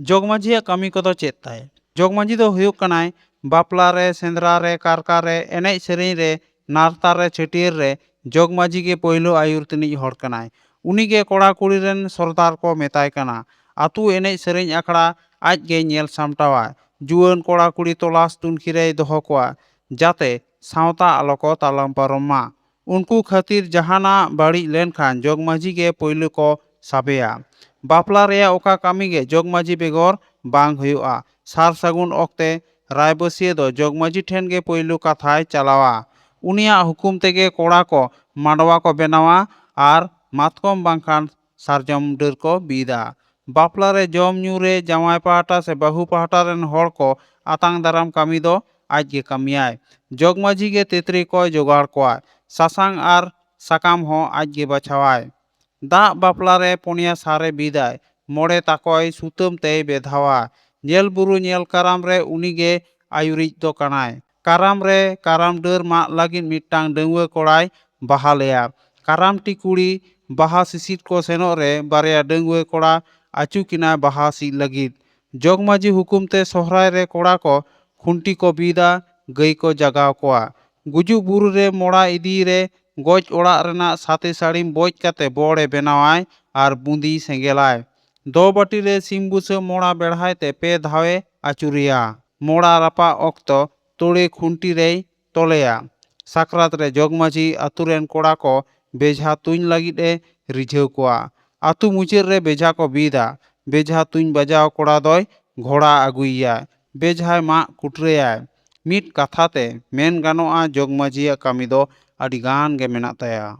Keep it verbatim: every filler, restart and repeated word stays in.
ᱡᱚᱜᱽᱢᱟᱹᱡᱷᱤᱭᱟᱜ ᱠᱟᱹᱢᱤ ᱠᱚᱫᱚ ᱪᱮᱫ ᱛᱟᱭ? ᱡᱚᱜᱽᱢᱟᱹᱡᱷᱤ ᱫᱚ ᱦᱩᱭᱩᱜ ᱠᱟᱱᱟᱭ ᱵᱟᱯᱞᱟ ᱨᱮ, ᱥᱮᱸᱫᱽᱨᱟ ᱨᱮ, ᱠᱟᱨᱠᱟ ᱨᱮ, ᱮᱱᱮᱡ ᱥᱮᱨᱮᱧ ᱨᱮ, ᱱᱟᱨᱛᱟ ᱨᱮ, ᱪᱷᱟᱹᱴᱭᱟᱹᱨ ᱨᱮ ᱡᱚᱜᱽᱢᱟᱹᱡᱷᱤ ᱜᱮ ᱯᱳᱭᱞᱳ ᱟᱹᱭᱩᱨ ᱛᱟᱹᱱᱤᱡ ᱦᱚᱲ ᱠᱟᱱᱟᱭ᱾ ᱩᱱᱤᱜᱮ ᱠᱚᱲᱟ ᱠᱩᱲᱤ ᱨᱮᱱ ᱥᱚᱨᱫᱟᱨ ᱠᱚ ᱢᱮᱛᱟᱭ ᱠᱟᱱᱟ᱾ ᱟᱹᱛᱩ ᱮᱱᱮᱡ ᱥᱮᱨᱮᱧ ᱟᱠᱷᱲᱟ ᱟᱡ ᱜᱮᱭ ᱧᱮᱞ ᱥᱟᱢᱴᱟᱣᱟ᱾ ᱡᱩᱣᱟᱹᱱ ᱠᱚᱲᱟ ᱠᱩᱲᱤ ᱛᱚᱞᱟᱥ ᱛᱩᱱᱠᱷᱤ ᱨᱮᱭ ᱫᱚᱦᱚ ᱠᱚᱣᱟ, ᱡᱟᱛᱮ ᱥᱟᱶᱛᱟ ᱟᱞᱚ ᱠᱚ ᱛᱟᱞᱚᱢ ᱯᱟᱨᱚᱢ ᱢᱟ᱾ ᱩᱱᱠᱩ ᱠᱷᱟᱹᱛᱤᱨ ᱡᱟᱦᱟᱱᱟᱜ ᱵᱟᱹᱲᱤᱡ ᱞᱮᱱᱠᱷᱟᱱ ᱡᱚᱜᱽᱢᱟᱹᱡᱷᱤ ᱜᱮ ᱯᱳᱭᱞᱳ ᱠᱚ ᱥᱟᱵᱮᱭᱟ᱾ ᱵᱟᱯᱞᱟ ᱨᱮᱭᱟᱜ ᱚᱠᱟ ᱠᱟᱹᱢᱤ ᱜᱮ ᱡᱚᱜᱽᱢᱟᱹᱡᱷᱤ ᱵᱮᱜᱚᱨ ᱵᱟᱝ ᱦᱩᱭᱩᱜᱼᱟ᱾ ᱥᱟᱨ ᱥᱟᱹᱜᱩᱱ ᱚᱠᱛᱮ ᱨᱟᱭᱵᱟᱹᱥᱤᱭᱟᱹ ᱫᱚ ᱡᱚᱜᱽᱢᱟᱹᱡᱷᱤ ᱴᱷᱮᱱ ᱜᱮ ᱯᱳᱭᱞᱳ ᱠᱟᱛᱷᱟᱭ ᱪᱟᱞᱟᱣᱟ᱾ ᱩᱱᱤᱭᱟᱜ ᱦᱩᱠᱩᱢ ᱛᱮᱜᱮ ᱠᱚᱲᱟ ᱠᱚ ᱢᱟᱰᱣᱟ ᱠᱚ ᱵᱮᱱᱟᱣᱟ ᱟᱨ ᱢᱟᱛᱠᱚᱢ ᱵᱟᱝᱠᱷᱟᱱ ᱥᱟᱨᱡᱚᱢ ᱰᱟᱹᱨ ᱠᱚ ᱵᱤᱫᱟ᱾ ᱵᱟᱯᱞᱟ ᱨᱮ ᱡᱚᱢ ᱧᱩ ᱨᱮ ᱡᱟᱶᱟᱭ ᱯᱟᱦᱴᱟ ᱥᱮ ᱵᱟᱹᱦᱩ ᱯᱟᱦᱴᱟ ᱨᱮᱱ ᱦᱚᱲ ᱠᱚ ᱟᱛᱟᱝ ᱫᱟᱨᱟᱢ ᱠᱟᱹᱢᱤ ᱫᱚ ᱟᱡ ᱜᱮ ᱠᱟᱹᱢᱤᱭᱟᱭ᱾ ᱡᱚᱜᱽᱢᱟᱹᱡᱷᱤ ᱜᱮ ᱛᱮᱛᱨᱤ ᱠᱚᱭ ᱡᱚᱜᱟᱲ ᱠᱚᱣᱟ᱾ ᱥᱟᱥᱟᱝ ᱟᱨ ᱥᱟᱠᱟᱢ ᱦᱚᱸ ᱟᱡ ᱜᱮ ᱵᱟᱪᱷᱟᱣᱟᱭ᱾ ᱫᱟᱜ ᱵᱟᱯᱞᱟ ᱨᱮ ᱯᱩᱱᱭᱟ ᱥᱟᱨᱮ ᱵᱤᱫᱟᱭ, ᱢᱚᱬᱮ ᱛᱟᱠᱚᱭ ᱥᱩᱛᱟᱹᱢ ᱛᱮᱭ ᱵᱮᱫᱷᱟᱣᱟ᱾ ᱧᱮᱞ ᱵᱩᱨᱩ ᱧᱮᱞ ᱠᱟᱨᱟᱢ ᱨᱮ ᱩᱱᱤᱜᱮ ᱟᱹᱭᱩᱨᱤᱡ ᱫᱚ ᱠᱟᱱᱟᱭ᱾ ᱠᱟᱨᱟᱢ ᱨᱮ ᱠᱟᱨᱟᱢ ᱰᱟᱹᱨ ᱢᱟᱜ ᱞᱟᱹᱜᱤᱫ ᱢᱤᱫᱴᱟᱝ ᱰᱟᱺᱜᱩᱣᱟᱹ ᱠᱚᱲᱟᱭ ᱵᱟᱦᱟᱞᱮᱭᱟ᱾ ᱠᱟᱨᱟᱢᱴᱤ ᱠᱩᱲᱤ ᱵᱟᱦᱟ ᱥᱤᱥᱤᱨ ᱠᱚ ᱥᱮᱱᱚᱜ ᱨᱮ ᱵᱟᱨᱭᱟ ᱰᱟᱺᱜᱩᱣᱟᱹ ᱠᱚᱲᱟ ᱟᱹᱪᱩ ᱠᱤᱱᱟᱭ ᱵᱟᱦᱟ ᱥᱤᱫ ᱞᱟᱹᱜᱤᱫ᱾ ᱡᱚᱜᱽᱢᱟᱹᱡᱷᱤ ᱦᱩᱠᱩᱢ ᱛᱮ ᱥᱚᱦᱨᱟᱭ ᱨᱮ ᱠᱚᱲᱟ ᱠᱚ ᱠᱷᱩᱱᱴᱤ ᱠᱚ ᱵᱤᱫᱟ, ᱜᱟᱹᱭ ᱠᱚ ᱡᱟᱜᱟᱣ ᱠᱚᱣᱟ᱾ ᱜᱩᱡᱩᱜ ᱵᱩᱨᱩ ᱨᱮ ᱢᱚᱲᱟ ᱤᱫᱤ ᱨᱮ ᱜᱚᱡ ᱚᱲᱟᱜ ᱨᱮᱱᱟᱜ ᱥᱟᱛᱮ ᱥᱟᱹᱲᱤᱢ ᱵᱚᱡ ᱠᱟᱛᱮ ᱵᱚᱲ ᱮ ᱵᱮᱱᱟᱣᱟᱭ ᱟᱨ ᱵᱩᱸᱫᱤ ᱥᱮᱸᱜᱮᱞᱟᱭ᱾ ᱫᱚ ᱵᱟᱹᱴᱤ ᱨᱮ ᱥᱤᱢ ᱵᱩᱥᱟᱹᱜ ᱢᱚᱲᱟ ᱵᱮᱲᱦᱟᱭ ᱛᱮ ᱯᱮ ᱫᱷᱟᱣᱮ ᱟᱹᱪᱩᱨᱮᱭᱟ᱾ ᱢᱚᱲᱟ ᱨᱟᱯᱟᱜ ᱚᱠᱛᱚ ᱛᱳᱲᱮ ᱠᱷᱩᱱᱴᱤ ᱨᱮᱭ ᱛᱚᱞᱮᱭᱟ᱾ ᱥᱟᱠᱨᱟᱛ ᱨᱮ ᱡᱚᱜᱽᱢᱟᱹᱡᱷᱤ ᱟᱹᱛᱩ ᱨᱮᱱ ᱠᱚᱲᱟ ᱠᱚ ᱵᱮᱡᱷᱟ ᱛᱩᱧ ᱞᱟᱹᱜᱤᱫ ᱮ ᱨᱤᱡᱷᱟᱹᱣ ᱠᱚᱣᱟ᱾ ᱟᱹᱛᱩ ᱢᱩᱪᱟᱹᱫ ᱨᱮ ᱵᱮᱡᱷᱟ ᱠᱚ ᱵᱤᱫᱟ᱾ ᱵᱮᱡᱷᱟ ᱛᱩᱧ ᱵᱟᱡᱟᱣ ᱠᱚᱲᱟ ᱫᱚᱭ ᱜᱷᱚᱲᱟ ᱟᱹᱜᱩᱭᱮᱭᱟ᱾ ᱵᱮᱡᱷᱟᱭ ᱢᱟᱜ ᱠᱩᱴᱨᱟᱹᱭᱟᱭ᱾ ᱢᱤᱫ ᱠᱟᱛᱷᱟ ᱛᱮ ᱢᱮᱱ ᱜᱟᱱᱚᱜᱼᱟ, ᱡᱚᱜᱽᱢᱟᱹᱡᱷᱤᱭᱟᱜ ᱠᱟᱹᱢᱤ ᱫᱚ ᱟᱹᱰᱤ ᱜᱟᱱ ᱜᱮ ᱢᱮᱱᱟᱜ ᱛᱟᱭᱟ᱾